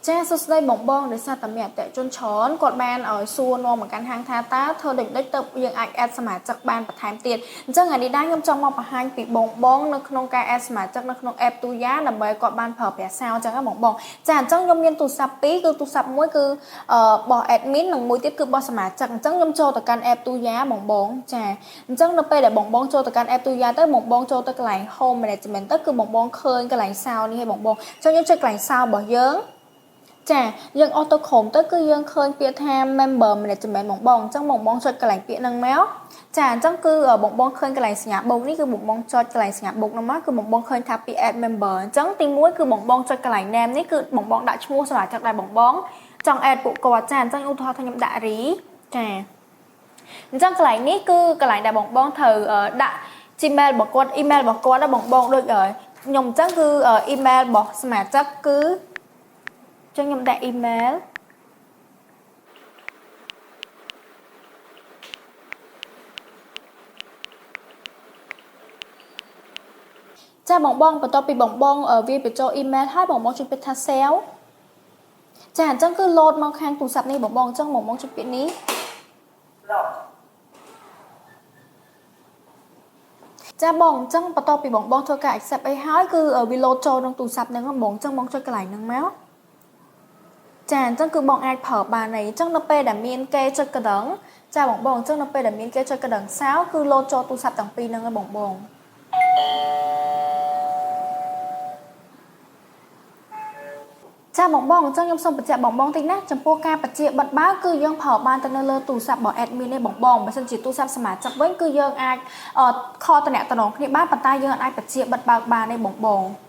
ចាសួស្តីបងបងដោយសារតែមានអតិថិជនច្រើនគាត់បានឲ្យសួរនាំមកកាន់ហាងថាតើធ្វើដូចម្ដេចទៅយើងអាច add សមាជិកបានបន្ថែមទៀតអញ្ចឹងថ្ងៃនេះដែរខ្ញុំចង់មកបង្ហាញពីបងបងនៅក្នុងការ add សមាជិកនៅក្នុង app Tuya ដើម្បីគាត់បានប្រើប្រាស់សោអញ្ចឹងណាបងបងចាអញ្ចឹងខ្ញុំមានទូរស័ព្ទពីរគឺទូរស័ព្ទមួយគឺរបស់ admin និងមួយទៀតគឺរបស់សមាជិកអញ្ចឹងខ្ញុំចូលទៅកាន់ app Tuya បងបងចាអញ្ចឹងនៅពេលដែលបងបងចូលទៅកាន់ app Tuya ទៅបងបងចូលទៅកន្លែង home management ទៅគឺបងបងឃើញកន្លែងសោនេះឲ្យបងបងអញ្ចឹងយើងចុចកន្លែងសោរបស់យើងចាយើងអស់ទៅក្រុមទៅគឺយើងឃើញពាក្យថា member management បងបងអញ្ចឹងបងបងចុចកន្លែងពាក្យហ្នឹងមកចាអញ្ចឹងគឺបងបងឃើញកន្លែងសញ្ញាបូកនេះគឺបងបងចុចកន្លែងសញ្ញាបូកហ្នឹងមកគឺបងបងឃើញថាពាក្យ add member អញ្ចឹងទី1គឺបងបងចុចកន្លែង name នេះគឺបងបងដាក់ឈ្មោះសមាជិកដែលបងបងចង់ add ពួកគាត់ចាអញ្ចឹងឧទាហរណ៍ថាខ្ញុំដាក់រីចាអញ្ចឹងកន្លែងនេះគឺកន្លែងដែលបងបងត្រូវដាក់ Gmail របស់គាត់ email របស់គាត់ណាបងបងដូចខ្ញុំអញ្ចឹងគឺ email របស់សមាជិកគឺចឹងខ្ញុំដាក់ email ចាបងបងបន្ទាប់ពីបងបងវាបញ្ចូល email ហើយបងបងចុចពាក្យថា save ចាអញ្ចឹងគឺ load មកខាងទូរស័ព្ទនេះបងបងអញ្ចឹងបងបងចុចពាក្យនេះចាបងអញ្ចឹងបន្ទាប់ពីបងបងធ្វើការ accept អីហើយគឺវា load ចូលក្នុងទូរស័ព្ទហ្នឹងបងអញ្ចឹងបងចុចកន្លែងហ្នឹងមកចាអញ្ចឹងគឺបងអាចប្រើបានហើយអញ្ចឹងនៅពេលដែលមានគេចុចកណ្ដឹងចាបងបងអញ្ចឹងនៅពេលដែលមានគេចុចកណ្ដឹងសោគឺលោតចូលទូរស័ព្ទទាំងពីរហ្នឹងហើយបងបងចាបងបងអញ្ចឹងខ្ញុំសូមបញ្ជាក់បងបងតិចណាចំពោះការបញ្ជាបិទបើគឺយើងប្រើបានទៅនៅលើទូរស័ព្ទរបស់ admin ទេបងបងបើសិនជាទូរស័ព្ទសមាជិកវិញគឺយើងអាច call តំណតំណងគ្នាបានប៉ុន្តែយើងអាចបញ្ជាបិទបើកបានទេបងបង។